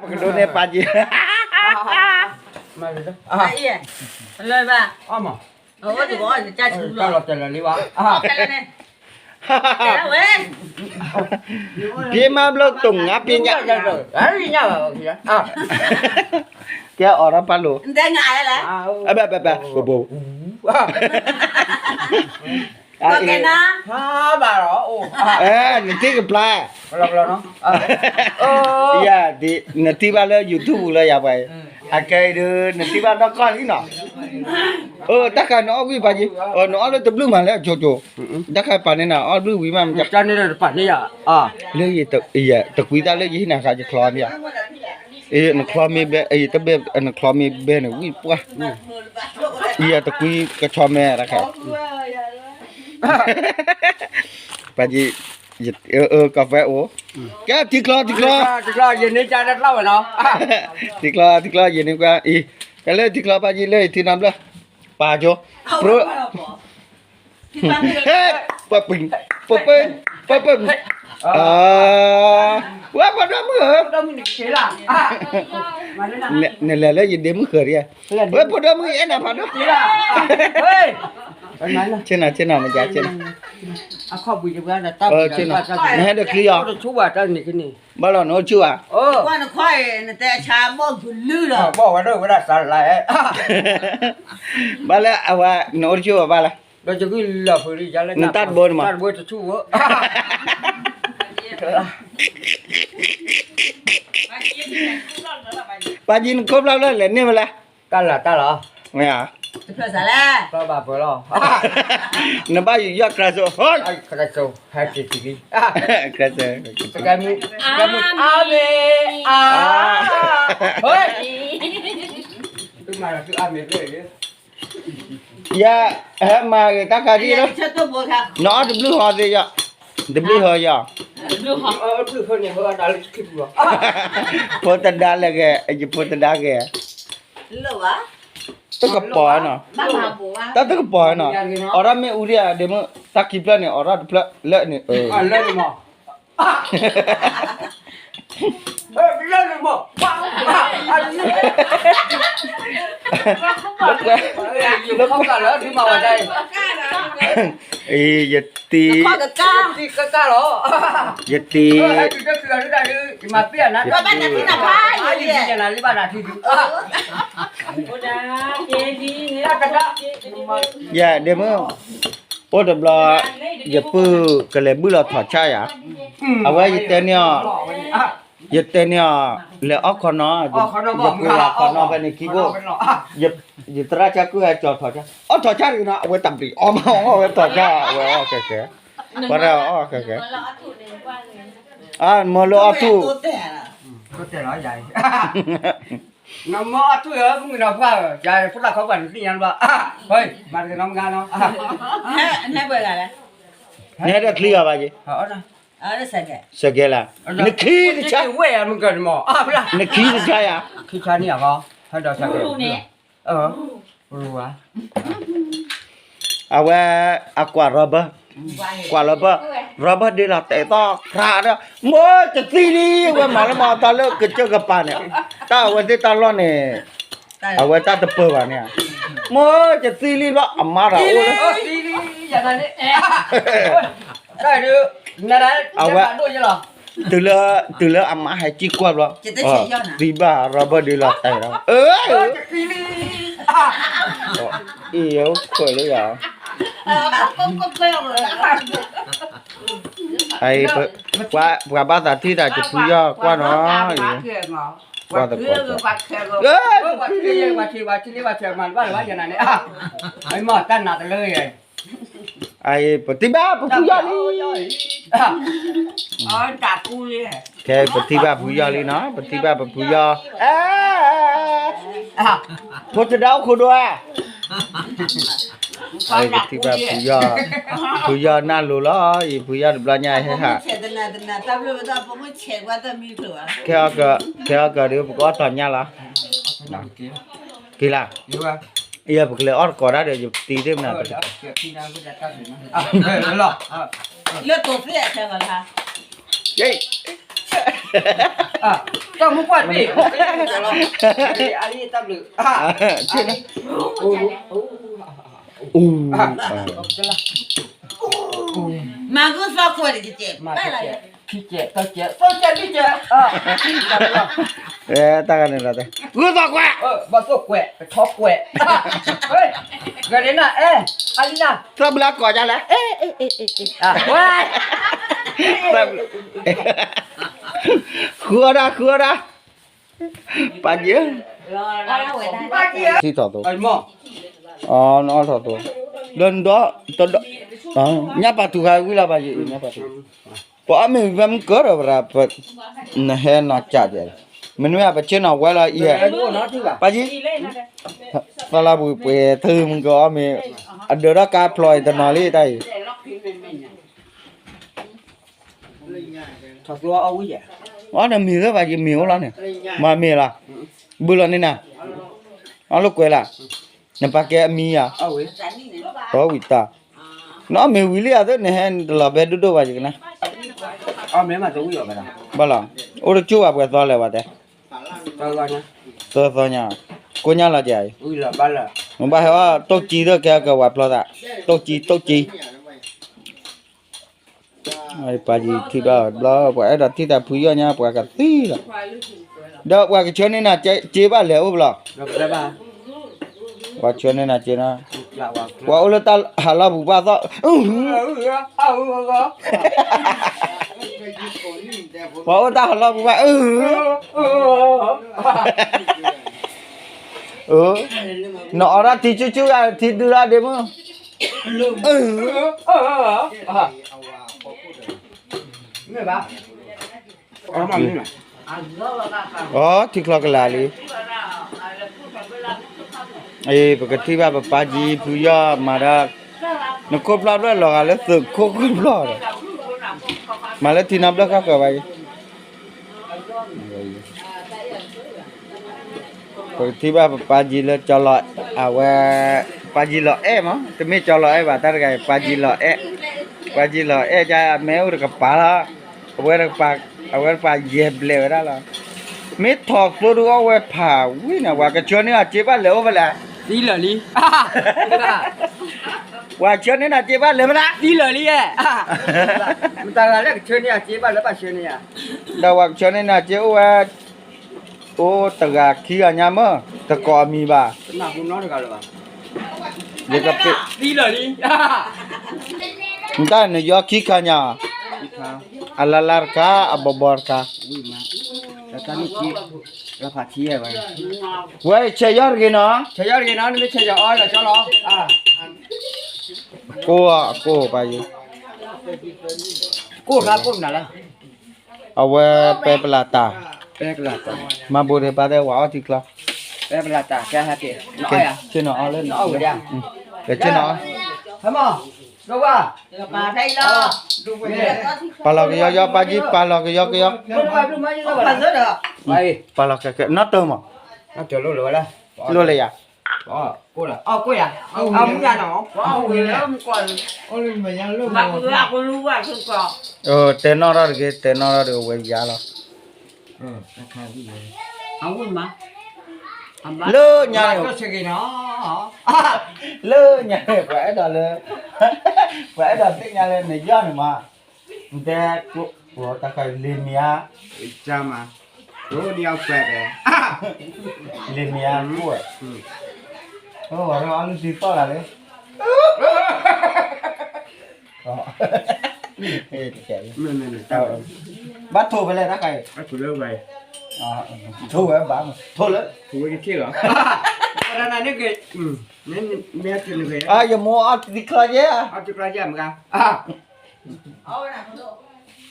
ပကဒိးန့ၢ်ပာ်က့ၤ, လၢဘၣ်, အမ, လီၤတဲာ်လီၤလံဘၣ်, ပ့မၤဘျီတိၢ်ငါပ့ညါ, ကဲအီၤရၣ်ပၢ်လိၤ, ဘၣ်ဘၣ်ဘၣ်, ဘိဘိ, နထံၣ်ကပျၢ်, ယၤ, နထံၣ်ဘၣ်လၢ YouTube လၢယၤပှၤ, အကဲအံၤဒီး နထံၣ်ဘၣ်နီၢ်ကီၢ်လံနီၤ, တၢ်ခါနအီၣ်ဝံၣ်ပာ်က့ၤ, နအီၣ်လၢတဘျုးမးလၢအကၠိကၠိ, တၢ်ခါပာ်န့ၢ်နၤ အီၣ်တဘျုးဝံၤမး, လၢ တကွံတၢ်လၢယဟံးနၤဃါယချီန့ၣ်, နချီမ့ၢ်ဘဲ, တဘဲ, နချီမ့ၢ်ဘဲန့ၣ် ဝံၣ်ပှၢ်, ယတကွံကဆီမဲတခါ, ပာ်က့ၤ, ကီၢ်ဖဲအိၣ်, ကဲထံချီထံချီ, ထံချီထံချီယန့ၢ်ကွၢ်, ကဲလၢထံချီပာ်က့ၤလၢထံနါဘျၢ, ပာ်ကၠိ, ပြိ ဟဲ, ပပ, ပပ, ပပ, ဝဲဖိဒိၣ်မုၣ်ဧၢ, နလဲၤလၢယဒ့မုၣ်ဃၢၤဒံး, ဝဲဖိဒိၣ်မုၣ်အဲၣ်နၤဖးဒိၣ်, ဆ့ၣ်နီၤ ဆ့ၣ်နီၤ မ့ၢ်ကဆ့ၣ်နီၤ, နဟဲဒီးချံအီၤ, ဘၣ်လီၤနအိၣ်ဆူၣ်ဘၣ်, ဘၣ်လီၤ, ဘၣ်လၢအဝဲနအိၣ်ဆူၣ်ဘၣ်ဘၣ်လၢ, နတၢ်တဘိန့ၣ်မး, ပာ်က့ၤနခိၣ်ဖျါဖျါလဲၤန့ၢ်ဝဲလဲၣ်, တၢ်လီၤတၢ်လီၤ, မ့ၢ်ဧါ, နဘၣ်ယူးယီၣ် Christ, ဟဲက့ၤတဂ့ၤ, Christ, အါမ့ၢ်, အါ, ယၤ, ဟဲမၤဂ့ၤတၢ်ခါဒ်လီၤ, နအီၣ်တဘျုးဟီသ့ယီၤ, တဘျုးဟီယီၤ, ဖိတဒါလဲၤဂဲၤ, ယဖိတဒါဂဲၤ, တကပီၤနီၤ, တၢ်တကပီၤနီၤ, အီၣ်ဒၣ်မ့ၣ်အူဒံးဧါ, ဒ့မုၣ်, တၢ်ခံဖျၢၣ်န့ၣ် အီၣ်ဒၣ်တဖျၢၣ်လၢန့ၣ်, အံၤ, ယတံၤ, ယတံၤ, ယၤဒ့မုၣ်, အိၣ်တဘျီ, ယပုၢ်ကလဲၤဘုၣ်လီၤထီၣ်ဆၣ်ယၤ, အဝဲယတဲန့ၢ်အီၤ, ယတဲန့ၢ်အီၤ, လဲၤအီၣ်ခီနီၤ, ယပုၢ်လၢခီနီၤဖဲန့ၣ်ခံကိၣ်, ယသရၣ်ဆၢကုၢ်ဟဲကၠီၤထီၣ်ဆၣ်, အီၣ်ထီၣ်ဆၣ်တဂ့ၤနီၤ, အဝဲတဘျီအီၣ်မးအီၣ်ဝဲထီၣ်ဆၣ်, အဝဲအီၣ်ခဲကဲ, ပှၤတအီၣ်ခဲကဲ, မၢလၢအီၣ်ထူၣ် နမ့ၢ်အီၣ်ထူၣ်ဧၢ, မုၢ်ကနီၤပှၢ်ဧၢ, ယဖိသၣ်ခီပှၢ်န့ၣ်သ့ၣ်ညါလၢၤဘၣ်, မၤတကနီၤမ့ၢ်ဂၤနီၤ, နဟဲဒီးချံအီၤဘၣ်က့ၤ, စကဲလၢ, နခံတဆါ, နခံတဆါယၤ, အဝဲ, အကွၢ် Robert, ကွၢ် Robert, Robert ဒ့လီၤတဲာ်သီၣ်ဖြးဒီး, မိၢ်တသံလံ, အဝဲမၤလၢမၤအသီလၢကစၢၢ်ကပၤန့ၣ်, တၢ်အဝဲသ့ၣ်တၢ်လီၢ်န့ၣ်, အဝဲတၢ်တပၢၢ်ဘၣ်န့ၣ်, မိၢ်တသံလံဘျီ အမါတအိၣ်လၢ အဝဲ, တုၤလၢ, တုၤလၢအမါဟဲကံၢ်ကွၢ်ဘျီ, သံဘၣ် Robert ဒ့လီၤတဲာ်ဒီး, အ့ၣ်, အိၣ်ခိးလၢယၤ, ပှၤဘၣ်သးထံၣ်တၢ်ကဖုယီၢ်ကွၢ်နီၤ, ကွၢ်သကိး, ပထံၣ်ဘၣ်ပဖုယီၢ်လံ, ခဲပထံၣ်ဘၣ်ပဖုယီၢ်လံနီၤ, ပထံၣ်ဘၣ်ဖုယီၢ်လံနီၤ, ပထံၣ်ဘၣ်ဖုယီၢ်, ဖိတဒါအိၣ်ခိးဒိဧါ, ပထံၣ်ဘၣ်ဖုယီၢ်, ဖုယီၢ်နၢ်လိၤလီၤ, အံၤဖုယီၢ်တဘျီညါဟဲဟး, ခဲအီၣ်ကၢၤဒီး ပကအီၣ်တီၤညၣ်လီၤ, က့ၤလၢ, ယပကလဲၤအီၣ်တကိးဒၣ်ဒီး ယပတံၤသ့ၣ်မနၤ, လၢတိၤသ့ၣ်အခဲလီၤ, တၢ်မူကွၢ်တဘ့ၣ်, အလံတၢ်ဘျုး, အူ, မၤဂုၢ်သီကွဲးတကဲး, ခံကဲး, သၢကဲး, သၢကဲး, လွံၢ်ကဲး, တၢ်ဂၤန့ၣ်လီၤတဲ, ဂုၢ်သီကွဲး, ဘၣ်သိၣ်ကွဲး, ကထီကွဲး, ဂၤဒဲးနၤ, အဲ, အလံနၤ, သၢဘျီကိးဒ်လဲၣ်, အဲ, ဃုအီၣ်ဒၣ်, ဃုအီၣ်ဒၣ်, ပာ်က့ၤ, ထံၣ်ထီၣ်သိ, နအီၣ်ထီၣ်သိ, ဒီးနဒီး, ညၣ်ပာ်ထူခါဝံၤလီၤပာ်က့ၤ, ညၣ်ပာ်ထူ, ပအီၣ်မ့ၤဝံၤဖဲမုၢ်ကၢၢ်ဒီးပရၤ, နဟဲနီၤကၠးကဲး, မနုၤအပဆ့ၣ်နီၤဝဲလီၤအံၤဟဲ, ပာ်က့ၤ, သီလၢပှဲၤပှဲၤ ထုးမုၢ်ကအီၣ်မ့ၤ, အဒၢးထီၣ်ကါဖျိးအံၤတနီၤလံတၢ်အံၤ အီၣ်ဒီးမ့ၤလၢပှၤယမ့ၤအိၣ်လီၤန့ၣ်, မၤမ့ၤလီၤ, ဘုလီၤန့ၢ်နၤ, အီၣ်လိာ်ကွဲလၢ်, နပာ်ကဲအမံၤယၤ, အဝံၤတၢ်, နအီၣ်မ့ၤဝံၤလံအသ့ၣ် နဟဲတလီၤဘဲဒိၣ်ဒိၣ်ဘၣ်ယကနၣ်, ဘၣ်လီၤ, အိၣ်တကၠိၢ်ဘၣ်ပှဲၤသီလဲၣ်ဘၣ်တဲ, သၢသီညါ, ကိညၢ်လီၤက့ၤအံၤ, ဘၣ်ဟဲအီၣ်တိၢ်ကံသ့ၣ်ကဲကဝၤဖျီသး, တိၢ်ကံ တိၢ်ကံ ပှၤယံၤထံၣ်ဘၣ်ဘျီ ပှၤအဲၣ်ဒိးထံၣ်တၢ်ဖုယီၢ်ညါ ပှၤကသံလီၤ, ဒီးပှၤကဆှၢန့ၢ်နၤစ့ဘၣ်လဲၤအိၣ်ဘျီ, ပှၤဆှၢန့ၢ်နၤစ့နီၤ, ပှၤအိၣ်လၢတၢ်ဟးလီၢ်ပူၤဘၣ်သီၣ်, ပှၤအိၣ်တၢ်ဟးလီၢ်ပူၤဘၣ်, နအီၣ်ဒၣ်ထံဆူၣ်ဆူၣ်ဂၤ ထံဒုဒၣ်ဒ့မုၢ် အီ ထံချီကလာ်လံ, အ့ ပကထံၣ်ဘၣ်ပပၢ်ကံဖုယီၢ်မၤဒီး, နခိၣ်ဖျီၣ်ဖျၢၣ်လီၤဂာ်လၢသုးခိၣ်ခိၣ်ဖျီၣ်ဒီး, မၤလၢထံနီတဘျၢၣ်ဃၣ်ဃၢၤဘၣ်အံၤ ပကထံၣ်ဘၣ်ပပၢ်ကံလၢကၠီလီၤ, အဝဲ, ပၢ်ကံလီၤအဲၣ်မး တမ့ၢ်ကၠီလီၤအဲၣ်ဘၣ် တၢ်တဂၤအံၤ ပၢ်ကံလီၤအဲၣ်, ပၢ်ကံလီၤအဲၣ်ဒ်အမဲအိၣ်တကပၤလီၤ, အဝဲ, အဝဲတကပၤယဲၢ်ဘျဲၣ်ဝဲဒၣ်လီၤ, မ့ၢ်ထီၣ်သိတအိၣ်ဝဲဖးဝံၤန့ၣ် ပှၤကဆှၢန့ၢ်အစ့ဘၣ်လဲၤအိၣ်ဖဲလဲၣ်, သံလၢာ်လံ ပှၤဆှၢန့ၢ်နၤစ့ဘၣ်လဲၤဖဲလဲၣ်, သံလၢာ်လံ, မတၤဂၤလၢကဆှၢန့ၢ်အစ့ဘၣ်လဲၤဘၣ်ဆှၢန့ၢ်ဧါ, ဒီးပှၤကဆှၢန့ၢ်နၤစ့အိၣ်ဝဲ, အိၣ်တဂၤခံဂၤညါမ့ၢ် တကိးအမံၤဘၣ်, ယကပ့ၤ, နတၢ်နယီခံခါညါ, အလါလါတခါ အဘီဘီတခါ, ဝဲဆဲးယီၢ်တဂ့ၤနီၤ, ဆဲးယီၢ်တဂ့ၤနီၤ, နမ့ၢ်ဆဲးယီၢ်အီၣ်လီၤကၠီလီၤ, ကိၢ်, အကိၢ်ပၢ်ယံၤ, ကိၢ်ခါကိၢ်နၤလၢ အဝဲပဲပလၤတၢ်, ပဲပလၤတၢ်, မၤဘိးဒံးပၢ်တဲဝဲအီၣ်ထံချီ, ပဲပလၤတၢ်, ကဲဟဲက့ၤ, ဆ့ၣ်နီၤအီၣ်လၢ, ကဆ့ၣ်နီၤအီၣ်, ပာ်လီၤကယီကယီ ပၢ်ကံ ပာ်လီၤကယီကယီ, ပာ်လီၤကဲကဲ နီၢ်တၢၤမး, လိၣ်လၢယၤ, တဲနီၣ်ထီၣ်တဂ့ၤ တဲနီၣ်ထီၣ်တဂ့ၤ ဝဲယၤလီၤ, လၢညါန့ၣ်, လၢညါန့ၣ် ပှၤအဲၣ်ဒိးလၢ, ပှၤအဲၣ်ဒိးသ့ၣ်ညါလၢနယီၢ်န့ၣ်မး, နတဲ, တၢ်ခါလံၤမံၤဧါ, လံၤမံၤဧါကိၢ်, ဘၣ်ထိၣ်ဖဲလဲၣ်တၢ်ခါအံၤ, ထိၣ်ဝဲဘၣ်,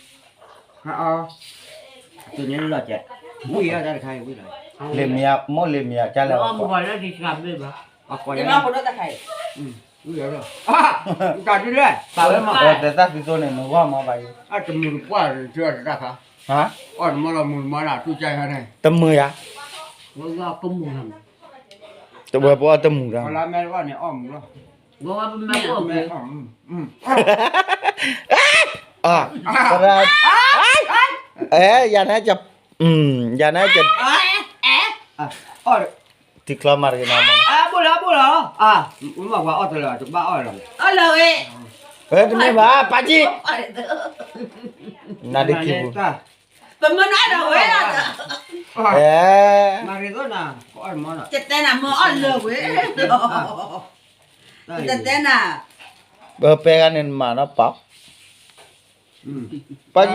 ထိၣ်လၢ, ယမိၢ်အီၣ်တံၤချီယဲၢ်, လံၤမံၤဧါ မိၢ်လံၤမံၤဧါ ကလဲၣ်, တၢ်သုသိန့ၣ် နဂီၢ်မၤဘၣ်ယံၤ, တမုာ်ယၤ, တဝဲပအီၣ်တမုာ်တၢ်, ပရၤ, အဲ ယၤန့ၣ် ယၤန့ၣ် အီၣ် ထံချီမၤတဂ့ၤနီၤ အဘိၣ်လီၤ အဘိၣ်လီၤ အမ့ၢ်ဝဲအီၣ်တလၢာ် တဘၣ်အီၣ်လီၤ အီၣ်လၢာ်ဝဲ တမ့ၢ်ဘၣ် ပာ်ကံ နဒုးခံပူၤ ပမနၤဒီးဝဲ အဲ ယတဲနၤမ့ၢ်အီၣ်လၢာ်ဝဲ ယတဲနၤ ပပဲဂၤန့ၣ်မၤနီၤပာ် ပာ်ကံ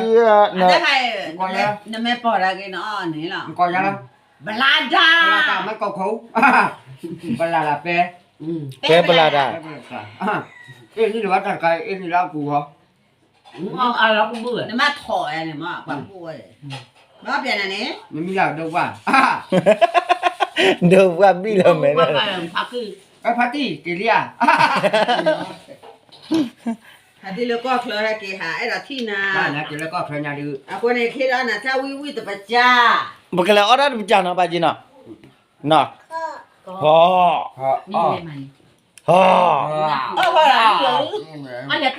နမ့ၢ်ပီၢ်ဒၣ်က့ၤနအီၣ်န့ၣ်လီၤ ဘလါဒၣ် ဘလါဒၣ် ပဲဘလါဒၣ် အ့ၣ်နံၣ်လၢဘၣ်တၢ်တခါ အ့ၣ်နံၣ်လၢအပူၤဃီ နမ့ၢ်ထီၣ်ဝဲန့ၣ်မ့ၢ် ပှၤကူၣ်ဝဲ ဘၣ်ပျဲနၤန့ၣ် နမ့ၢ်လၢဒိၣ်ပှၢ် ဒိၣ်ပှၢ်ဘံၣ်လီၤမဲာ် ဖါတံၢ်က့ၤလံဧါ ဖါတံၢ်လၢကီၢ်ချၢဟဲက့ၤဟး အဲၣ်ဒိးထံၣ်နၤ က့ၤလၢကီၢ်ချၢညါဒုး အဃိန့ၣ် ခ့ဒီးနၤတၢ်ဝံၣ်ဝံၣ်တပစၢ် ပကလဲၤအီၣ်တၢ်တပစၢ်နီၤ ပာ်ကံနီၤ နီၤ ဟီ ဟီ ဟီ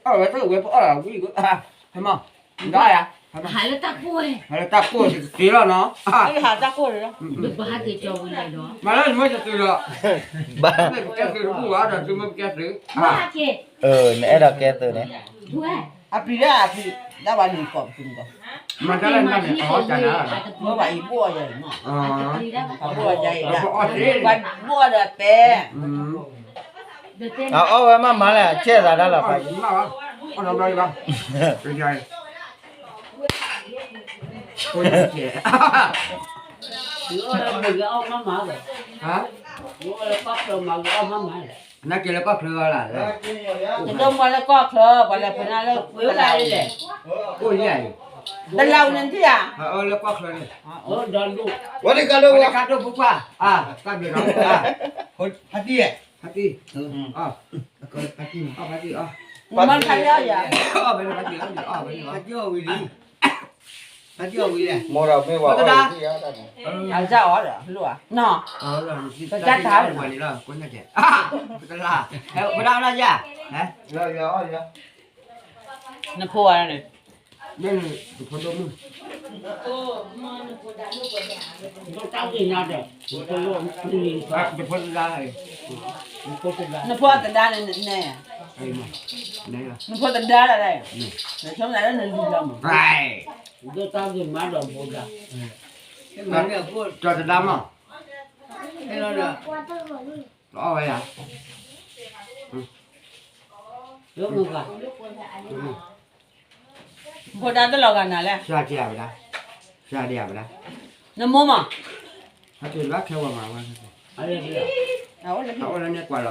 အဝဲတဝဲပအီၣ်ဝံၣ် ဟဲမး ဒၣ်ယၤ ဟးလၢတၢ်ကိၢ် ဟးလၢတၢ်ကိၢ်တက့ၢ်လီၤနီၤ မၤလၢနမ့ၢ်တသုးဒီး မ့ၢ်ပကဲသုးတဘူၣ်ဘၣ်ဒီး သုမ့ၢ်ပကဲသုး နအဲၣ်ဒိးကဲသုးန့ၣ် အပျံၤဒၣ်အပျံၤ ဒၣ်ဝဲနံၤကီးပသုးန့ၣ်ဒီး မၤတၢ်လၢနၤန့ၣ် အီၣ်တၢ်နၤလီၤ မ့ၢ်ဘၣ်အံၤဘိၣ်အီၣ်ယၤအံၤမး ဘိၣ်အီၣ်ယၤအံၤ ဘိၣ်အီၣ်ဒီးပဲ အအီၣ်ဝဲမးမးလဲၣ် ဆဲးသးတၢ်လီၤ အီၣ်ဘျီဘျီ နက့ၤလၢကီၢ်ချၢလၢ ပှၤလဲၤဖဲနၤလၢ တလးဝဲန့ၣ်ထံၣ်ဧါ လၢကီၢ်ချၢန့ၣ် ဝဲဒ်ကါဒိၣ် ဝဲဒ်ကါဒိၣ်ဖိခွါ တၢ်ဘျုးနီၤ ဖါတံၢ် ဖါတံၢ် ဖါတံၢ် မၤခါယီယၤ ဖါတံၢ်အီၣ်ဝံၤလံ ဖါတံၢ်အီၣ်ဝံၤလံ မ့ၢ်ဝဲအီၣ်ဝံၤလံ အစၢ်အီၣ်ဒီး လိၣ်ဧါ နီၤ ပတၢ်ထါလီၤ ပတၢ်အီၣ်လၢယၤ နဖိဝဲန့ၣ် နဖိဒိၣ်မုၣ် တၢ်ဂ့ၤနၤဒီး တဖိတဒါ နဖိတဒါန့ၣ်နဲ နဖိတဒါလီၤ နဆိကမိၣ်လၢနလူၤလီၤမး ဒိၣ်တၢ်ဂ့ၤမးဒီးဘိဒါ တဒါမး တအီၣ်ဝဲယၤ ဘိဒါတလီၤဂာ်နၤလဲၣ် စှၤဒံးဝဲဒၣ် စှၤဒံးဝဲဒၣ် နမိၢ်မး ဟဲက့ၤဘၣ်ခဲဝဲမးဝဲ အအိၣ်လၢန့ၣ်ကွၢ်လီၤပၢ် တၢ်ကစီၣ်လီၤဒီးကွၢ်လီၤ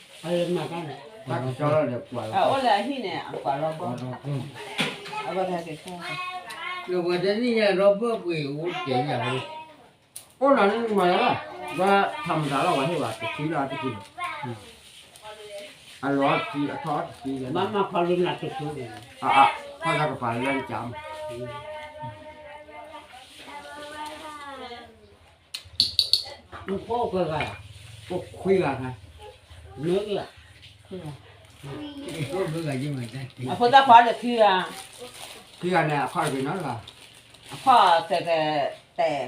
အအိၣ်လၢအဟံၣ်န့ၣ် အကွၢ်လီၤပၢ် အဝဲဟဲက့ၤ ဝဲတနံၣ်ညါ Robert ပှ့ၤအိၣ်တကဲးညါ အိၣ်နၤန့ၣ်မၤလၢ ဝဲထီၣ်မတၤလီၤ ဝဲဟ့ၣ်ဝဲတဆံလီၤတဆံလီၤ အလီၤတဆံ အထီၣ်တဆံ မၤမၤခီလၢနၤတဆံ အ အ ခီၣ်တၢ်ကပၤလၢနကၢ်မး အိၣ်ခွံဂၤခါ မ့ၢ်ဂၤ အဖိသၣ်ခွါဒီးခံဂၤ ခံဂၤန့ၣ် အခီၣ်တဂ့ၤနီတဂၤ အခီၣ်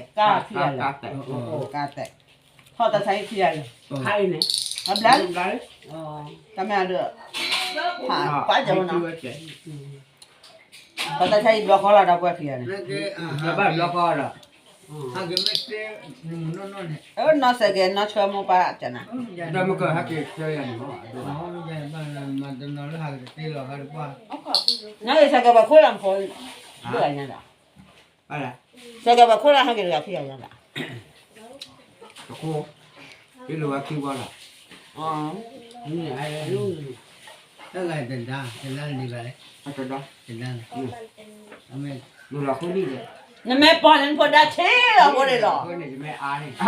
စဲးကဲး တဲာ်ကါခံဂၤလၢာ် ကါတဲာ် ခီၣ်တၢ်ဆါဟံၣ်ခံဂၤလၢာ် ခါအံၤန့ၣ် အဘျါ တၢ်မ့ၢ်အဒိး ပာ်ပာ်ကဲဝဲနီၤ ခီၣ်တၢ်ဆါဟံၣ်ဘျီဃီလီၤ ဒီပုၢ်ဝဲၢ်ခံဂၤန့ၣ် ဘျီဃီလီၤ နီၢ်စဲးကဲး နီၢ်ဆှၢမိၢ်ပၢ်ကနၤ ဒီးမကဟဲက့ၤဆှၢယၤန့ၣ်မး နီၢ်အံၤစဲးကဲးပှၤခိၣ်လၢမဖိ ဒိၣ်ညါဒီး စဲးကဲးပှၤခိၣ်လၢဟဲက့ၤတဂၤခံဂၤညါဒီး တခိၣ် တလိၣ်ဝဲခံဝီလီၤ တဂၤတဒါ တဒါန့ၣ်ဘၣ်လဲၣ် တဒါ နမ့ၢ်ပီၢ်န့ၣ် နဖိဒါဆံးလီၤဖိန့ၣ်လီၤ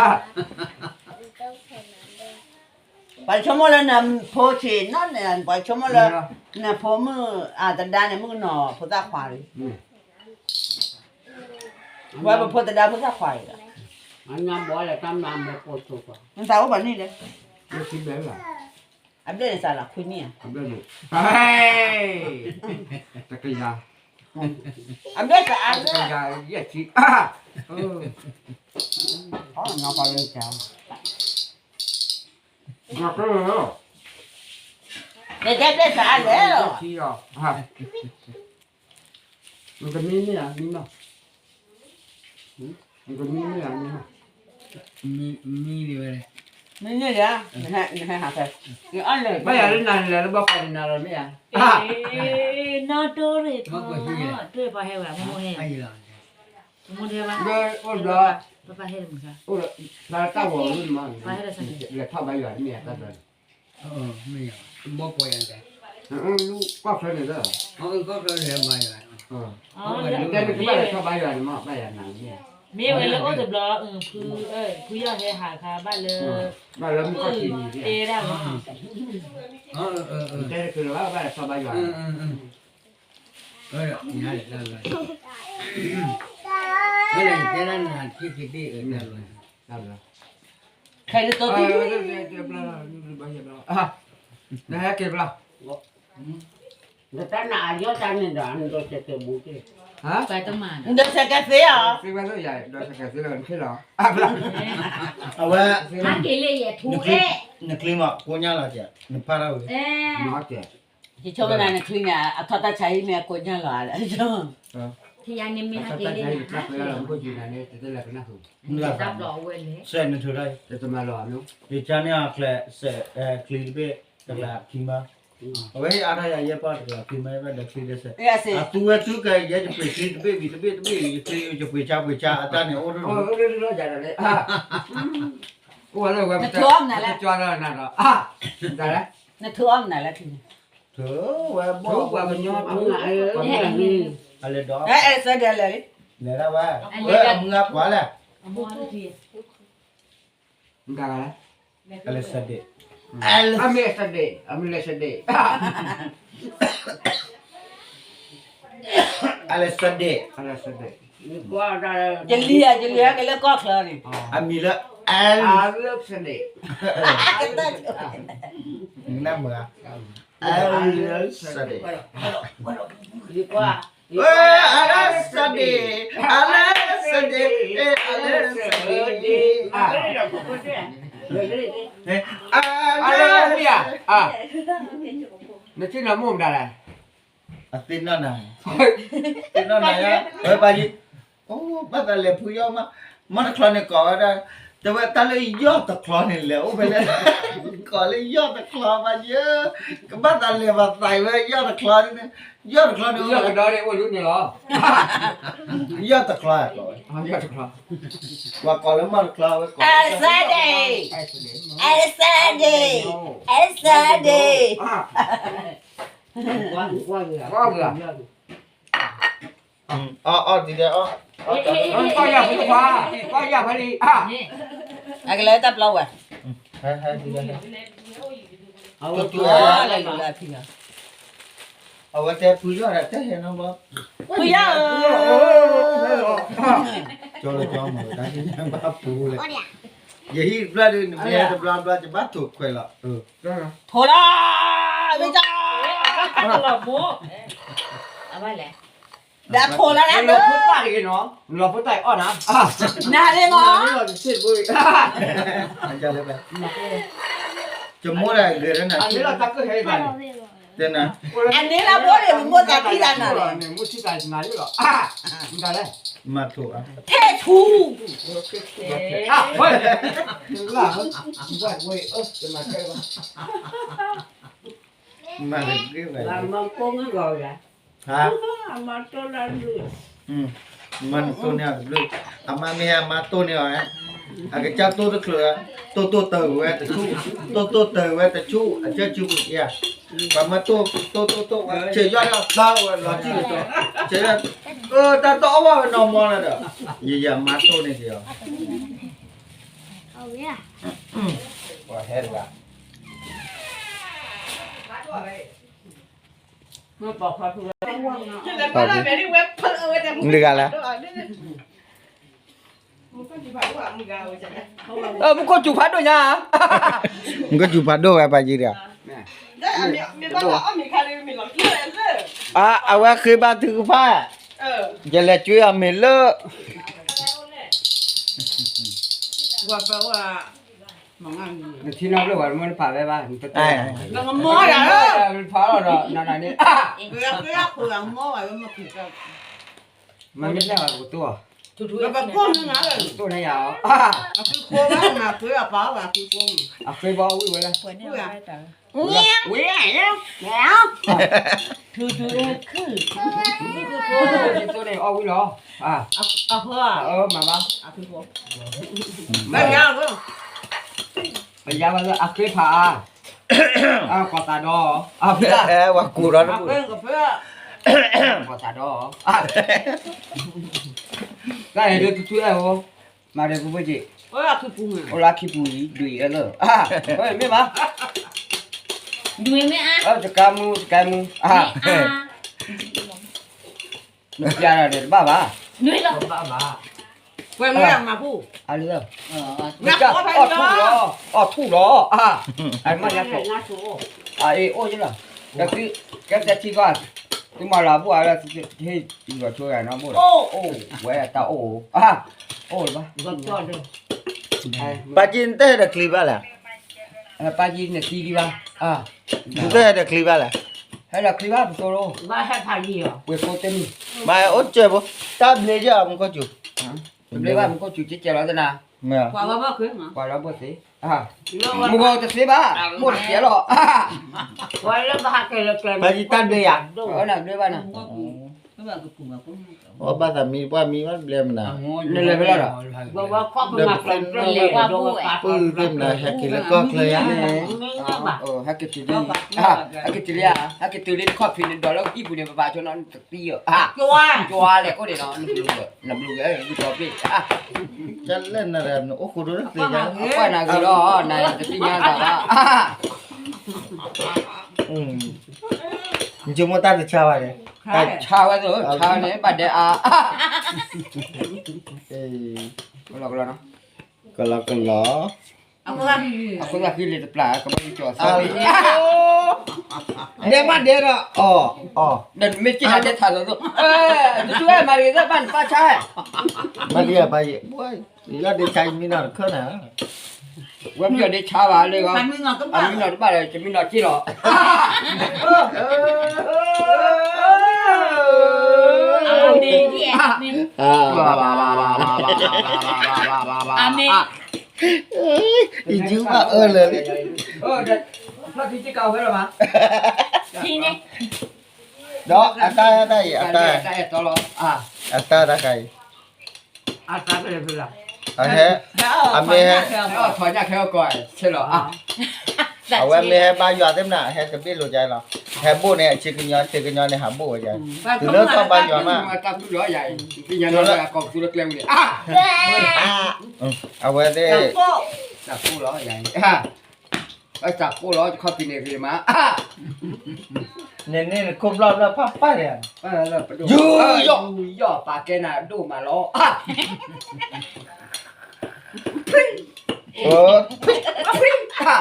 ပှၤဆိကမိၣ်လၢနဖိဆံးနီၢ်န့ၣ် ပှၤဆိကမိၣ်လၢ နဖိမုၣ်အတဒါန့ၣ် မုၣ်ကနီၤဖိသၣ်ခွါလံ ဝဲပဖိတဒါဖိသၣ်ခွါအံၤဒီး နသးအိၣ်ပှၤန့ၣ်လဲၣ် အဘျဲၣ်န့ၣ်စးလီၤခွံနံၣ်ဧါ, အဘျဲၣ်န့ၣ်, တကယၤ, အဘျဲၣ်စးအါလၢ, တကယၤယဲၢ်ဆံ, နကဲလၢ, နကဲဘျဲၣ်စးအါလဲၣ်လီၤ, နကမံမ့ၢ်ဧါ, မံမး, နကမံမ့ၢ်ဧါ, မံမး, မံမ့ၢ်ဧါ, နဟဲဟးဖဲ, ဘၣ်ယၤလၢနၤလဲၤလၢဘၣ်ပှၤန့ၣ်နၤလီၤမ့ၢ်ဧါ, နီၢ်တိၢ်ရ့ၣ်ဖီ, တိၢ်ရ့ၣ်ဖီဟဲဝဲ, မိၢ်ဟဲ, မိၢ်ဟဲဘၣ်, အိၣ်ဘျီ, ပၢ်ဟဲ, အိၣ်လၢတၢ်ဂီၤလၢနမါ, လဲၤထီၣ်ဘါယွၤမ့ၢ်ဧါတၢ်ဘျီန့ၣ် မ့ၢ်ယၤ, ဘီပှၤယၤလဲၣ်, ကီၢ်ချၢန့ၣ်လၢ, ကီၢ်ချၢန့ၣ်ဘါယွၤ, တဲနကဘၣ်လဲၤထီၣ်ဘါယွၤန့ၣ်မ့ၢ်ဘၣ်ယၤနၤမ့ၢ်ဧါ, မ့ၢ်ဝဲလၢအိၣ်တဘျီ, ဖု, ဖုယီၢ်ဟဲဟးခါဘၣ်လၢ, ဘၣ်လၢမုၢ်ခီၣ်ထံးန့ၣ်, တဲဒၣ်ဝဲ, တဲနကဘၣ်လဲၤထီၣ်ဘါယွၤ, တၢ်ဘျီ, ခဲလၢာ်တိၢ်, နဟဲက့ၤဘျီ, နတၢ်နာ်အယီၢ်တၢ်န့ၣ်ဒီး နဒိးစဲးကဲးဘူးတ့ၢ်, နဒိးစဲးကဲးသ့ဧါ, သ့ဝဲလၢယၤ ဒိးစဲးကဲးသ့လၢနခ့လီၤ, အဝဲ, နချံမး ကိညါလီၤကဲး နဖးထီၣ်ဝဲ, ယဆိကမိၣ်နၤနချံန့ၣ် အထီၣ်တၢ်ဆါဟံၣ်မ့ၢ်အကိညါလီၤ, အထီၣ်တၢ်ဆါဟံၣ်န့ၣ် တၢ်ပှဲၤလီၤမူခိၣ်ကံနၤန့ၣ် တတဲလၢကနၢ်ဟူ, စဲးနထုးထီၣ်, တမၤလီၤ, ယကါန့ၢ်အီၤချံ, ချံတဘ့ၣ်, တကလးခံမး, အဝဲဟ့ၣ်အါထီၣ်ယၤယဲၢ်ပီၢ်တကလးခံမး ဘၣ်ဒီးချံဒဲးစဲး, အသူဝဲသူကဲၤ ယဲယပှ့ၤချံတဘ့ၣ်ဝံၤတဘ့ၣ်တဘ့ၣ်, ယပှ့ၤဆါပှ့ၤဆါအတၢ်န့ၣ်အိၣ်, အိၣ်လၢဝဲ, နထုးအီၣ်မနုၤလဲၣ်, နထုးအီၣ်မနုၤလဲၣ်, ထုးဝဲဘီၣ်ပှၤကညီ, အလဲၤဒီး, အဲၣ်စဲးဒဲးလဲၣ်, လဲၤဒၣ်ဝဲ, အမုၢ်ဂၤကွၢ်လဲၣ်, အလဲၤစဲးဒဲး, အလဲၤစဲးဒဲး, အမ့ၢ်လဲၤစဲးဒဲး, အလဲၤစဲးဒဲး, ယလံၤဧါ, ယလံၤဧါက့ၤလၢကီၢ်ချၢန့ၣ်, အမံၤလၢ, အလဲၤစဲးဒဲး, နမုၢ်ဧါ, အလဲၤစဲးဒဲး, အလဲၤစဲးဒဲး, အလဲၤစဲးဒဲး, အလဲၤစဲးဒဲး, အလဲၤ, နထံၣ်နၤမိၢ်မတၤလဲၣ်, အသ့ၣ်နီၣ်နၤ, သ့ၣ်နီၣ်နၤယါ, ဝဲပၢ်ယံၤ, အိၣ်ဘၣ်သးလဲၤဖုယီၢ်မး, မီၢ်တချီန့ၣ်ကိးဝဲဒၣ်, တဲဝဲတၢ်လၢယီၢ်တချီန့ၣ်လဲၤအိၣ်ဖဲလဲၣ်, ကိးလၢယီၢ်တချီဘၣ်ယဲ, ကဘၣ်သးလဲၤဘၣ်သးဝဲယီၢ်တချီန့ၣ်, ယီၢ်တချီန့ၣ်, ယီၢ်တချီ, ပှၤကိးလၢမီၢ်တချီဝဲကိး, အလဲၤစဲးဒဲး, အလဲၤစဲးဒဲး, အလဲၤစဲးဒဲး, အီၣ်အီၣ်ဒ်လဲၣ်အီၣ်, ကီၢ်ယၢ်ဖဲလံ, ကီၢ်ယၢ်ဖဲလံ, အကလဲၤတၢ်ပျီဝဲ, အဝဲတဲဖုယီၢ်ဒီးတဲဟဲနီၤဘီ, ဖုယီၢ်ဧၢ, ကၠီလၢကၠီမုၢ်တၢ်ကညါဘၣ်ပူၤလဲၣ်, ယဟံၣ်တဘျီဒီး နမ့ၢ်တဘျီဘျီ ယဘၣ်ထိၣ်ခွဲးလီၤ, ထိၣ်လီၤ, မ့ၢ်ကၠီ, ဒီးထိၣ်လီၤဒၣ်လၢ, လီၤဖိတၢ်အီၣ်နၤ, နၤလၢမီၢ်, ယမိၢ်ဒၣ်ဂဲၤရၢနၤ, အန့ၣ်လၢဘိန့ၣ် ပမိၢ်သးထံၣ်တၢ်နၤလီၤ, မၤထိၣ်, ထဲဆူ, မၤတဂ့ၤဘၣ်, မၤတိၢ်န့ၢ်အီၤတဘျုး, အမါမ့ၢ်အမါတိၢ်န့ၢ်အီၤ, အကစၢ်တိၢ်တချုး, တိၢ်တိၢ်တၢ်ဝဲတဆူၣ်, တိၢ်တိၢ်တၢ်ဝဲတဆူၣ်, အကစၢ်ဆူၣ်ပူၤဧါ, ပှၤမၢတိၢ်, တိၢ်တိၢ်တိၢ်ဝဲ, ဆဲးယီၢ်ဒီးသးဝဲလီၤထံၣ်လီၤတီၤ, ဆဲးယီၢ်, တၢ်တအီၣ်ဘၣ်ဝဲနီၢ်မီၢ်လၢဒီး, ယယမါတိၢ်န့ၢ်က့ၤအီၤ, ပှၤဟဲတဂၤ မုၢ်တဂၤလၢ, မုၢ်ခိၣ်စူၤဖးဒိၣ်ညါ, မုၢ်ခိၣ်စူၤဖးဒိၣ်ဝဲပှၤယံၤတဂၤ, အဝဲဃ့ဘါထုကဖၣ်, ယလဲၤကွၢ်အီၤမ့ၢ်လၢ, နထံနီၣ်ဘျၢၣ်ဝဲမ့ၢ်နဖးဝဲဘၣ်, နတတဲ, နဖးလီၤဒီးနနန့ၣ်, မ့မ့ၢ်တဲဝဲကတိၤ, တိၢ်န့ၣ်ယၤ, အဃ့ဘီအီၣ်ဝံၣ်ဝဲလဲၣ်, ဝံၣ်, တိၢ်န့ၣ်အီၣ်ဝံၣ်လီၤ, မၤဘၣ်, ပယါဘၣ်လၢအဃ့ဖးအါ, ကီၢ်သးဒီ, ဝၤကူၣ်ဒီး, ကီၢ်သးဒီ, တၢ်အဲၣ်ဒိးတထူအဲၣ်ဧိၤ, မၤဒီးပူၤပူၤက့ၤ, အိၣ်လၢခံပူၤအံၤ ဒုးအံၤအဲၣ်လၢ, မ့ၢ်ဘၣ်, တကါမူ တကါမူ, နပျါဒီးတဘၣ်ဘၣ်, အီၣ်ထူၣ်လီၤ, အီၣ်ထူၣ်လီၤ, အမ့ၢ်ညါကီး, အအ့ၣ်အိၣ်ယလီၤ, ကဲသဲထံကီၢ်, သုမၤလၤဘိၣ်အါလၢ, ဟ့ၣ်ယွၤဆိဂၤနီဘိၣ်လီၤ, အိၣ်ဝဲတၢ်အိၣ်, အိၣ်လၢၤဘၣ်, ပၢ်ကံနတဟဲဒီးချံဘၣ်လဲၣ်, ပၢ်ကံနသံဒံးဘၣ်, နတဟဲဒီးချံဘၣ်လဲၣ်, ဟဲဒီးချံဘၣ်ပသိလီၤ, ပှ့ၤဖိတမံၤ, မၤအိၣ်စဲးဖိ, တၢ်ဘျ့ယဲၢ်မူခိၣ်စူၤ, တဘျ့ဘၣ်မူခိၣ်စူၤကဲကဲလီၤသနၤ, ကွၢ်လီၤဘိၣ်သ့, မူခိၣ်တသ့ဘၣ်, မိၢ်တသ့လီၤ, ပၢ်ကံတၢ်ဘျ့ယၤ, ဘျ့ဘၣ်နၤ, အဘၣ်သးမံပှၢ်မံဘၣ်ဘျဲမနၤ, နလဲၤဖဲလဲၣ်ဒီး, ဒီးပသ့ၣ်နီၣ်လၢ, ပုၢ်သ့ၣ်မနၤ ဟဲက့ၤလၢကီၢ်ချၢယါန့ၣ်, ဟဲက့ၤတုၤလံ, ဟဲက့ၤတုၤလံဧါ, ဟဲက့ၤတုၤလံတခီၣ်ဖံးန့ၣ် ဒီးလၢဟံၣ်ပူၤန့ၣ် ပပာ်ဆိနီၤတသံဧၢ, ကၠွါလဲၣ်အိၣ်ဒံးနီၤ, နဘျုး, နဘျုးဂဲၤဂုၢ်ဒီဘ့ၣ်, ကလဲၣ်နၤဒီးနအိၣ်ဃိဒိၣ်တသ့ယါ, ကွၢ်နၤဂ့ၤလီၤ, နတသ့ၣ်ညါသးဘၣ် နဆိကမိၣ်တၢ်တဆါဘၣ်န့ၣ်, တၢ်ဆါဝဲသ့ၣ်, ဆါန့ၣ် ဘၣ်ဒဲးအါ, ကလီကလီ, ကလီကလီ, အဃိသးဃံလ့ၤတပျၢ် ကဘၣ်ကကီၤသး, ဒဲးမးဒဲးဒီး, အီၤ, ဒီးမ့ၢ်က့ၤဒဲးထးသိးသိး, တဆူၣ်ဝဲမၤတဂ့ၤသၢဘၣ်နပၢ်ဆါ, မၤတဂ့ၤပၢ်ယဲ, ယီၢ်ဒ့ဆါယမံနီၤတခၢၣ်နၤ, ဝဲပယီၢ်ဒ့ဆါဘၣ်လၢ, အမံနီၤတဘၣ်ဒီး ယမံနီၤက့ၤလီၤ, အမ့ၢ်, ယုၢ်ဘၣ်အၢလၢာ်လံ, ဒီးအတၢ်တၢ်အံၤ, အတၢ်, အတၢ်တၢ်ခါအံၤ, အဟဲ, အမ့ၢ်ဟဲ, အဝဲမ့ၢ်ဟဲဘါယွၤသ့ၣ်မနၤ ဟဲတဘ့ၣ်လိာ်ကါလီၤ, ဟဲဘိၣ်န့ၣ် အဆံကညီ ဆံကညီန့ၣ် ဟးဘိၣ်ဝဲယါ, တုၤလၢသီၣ်ဘါယွၤမး, အဝဲသ့ၣ်, တၢ်ကိၣ်လီၤ, တၢ်ကိၣ်လီၤတခီပံၤန့ၣ်ဂ့ၤမး, နန့ၣ်နခိၣ်ဘျီၣ်ဘျီၣ်ဖးဖးန့ၣ်, ယူၢ်ယီၢ်, ယူၢ်ယီၢ်ပာ်ကဲနၤဒိၣ်မးလီၤ, အိၣ်ဘှံးအိၣ်သါကထုးအက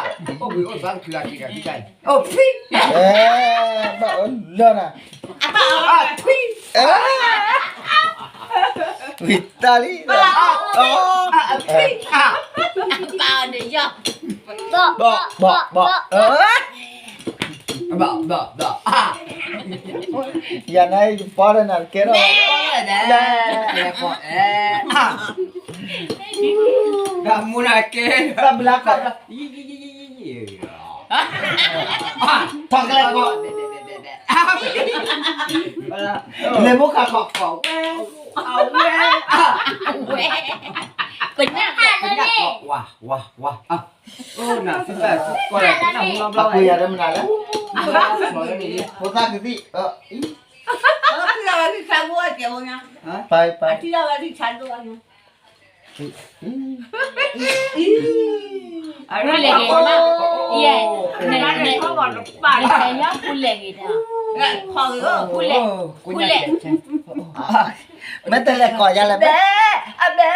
့ၤဒီး, ဘၣ်အိၣ်လၢနၤ, ဝံၤတၢ်လံ, ဘၣ်, ဘၣ်, ဘၣ်, ယၤန့ၣ်ယပီၢ်ဒီးနၤတကဲထီၣ်, ဒီးမူနၤကဲ, ဘျါကီး, ထီၣ်ကလဲၤကီး, လဲၤမိၢ်ခးကီးကီးဝဲ, ဝဲ, ပနၢ်ကီး, ဝါ, ဝါ, ဝါ, အဃိယၤဒီးမနုၤလဲၣ်, ဖိသၣ်ကသံၣ်, ပၢ်, ပၢ်, ပူၤလဲၤဂ့ၤမး, ယဲ, န, န, န, ပူၤလဲၤဂ့ၤ, ပူၤလဲၤ, ပူၤလဲၤ, မ့ၢ်တလဲၤကီးယၤလဲၣ်, ဘဲ, အဘဲ,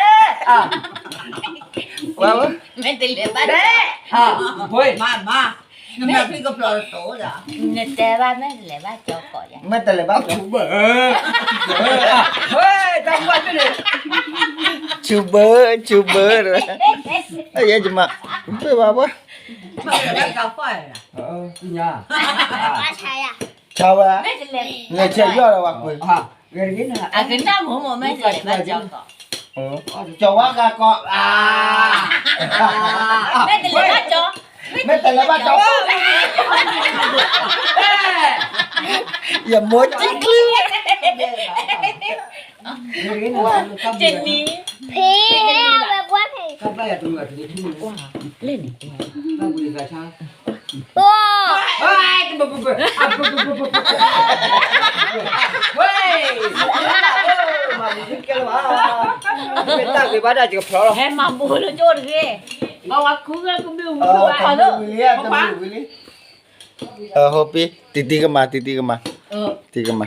မ့ၢ်တလဲၤဘၣ်, ဘဲ, မၤ, မၤ နမ့ၢ်ဖံကဖျီတတိၤဒီး နတဲဘၣ်မ့ၢ်တလဲၤဘၣ်ကၠီကိးယၤ မ့ၢ်တလဲၤဘၣ်ကၠီ ဝဲ တၢ်ဘၣ်န့ၣ် ဆူဘၢ ဆူဘၢ ယဲယမၤ ပ့ၢ်ဘၣ်ဘၣ် မ့ၢ်တလဲၤဘၣ်ကၠီကိးယၤ ဆါဝဲ လဲၤဆဲးယီၢ်ဒီးဝဲကွံာ် အကနၣ်မိၢ်မိၢ်မ့ၢ်တလဲၤဘၣ်ကၠီကိး ကၠီဝါဂၤကီး မ့ၢ်တလဲၤဘၣ်ကၠီ မ့ၢ်တလဲၤဘၣ်ကၠီ ယမိၢ်ကံၣ်ချံ တနံၤ ဖံ ဝဲဖံ လၢန့ၣ် အိ ဟဲမၤဘိလၢကၠိတဂ့ၤ ဘၣ်ဝဲခူဂဲၤကဘျုးဝံၤလီၤ ဟိပံ တံတံကမၤ တံတံကမၤ တံကမၤ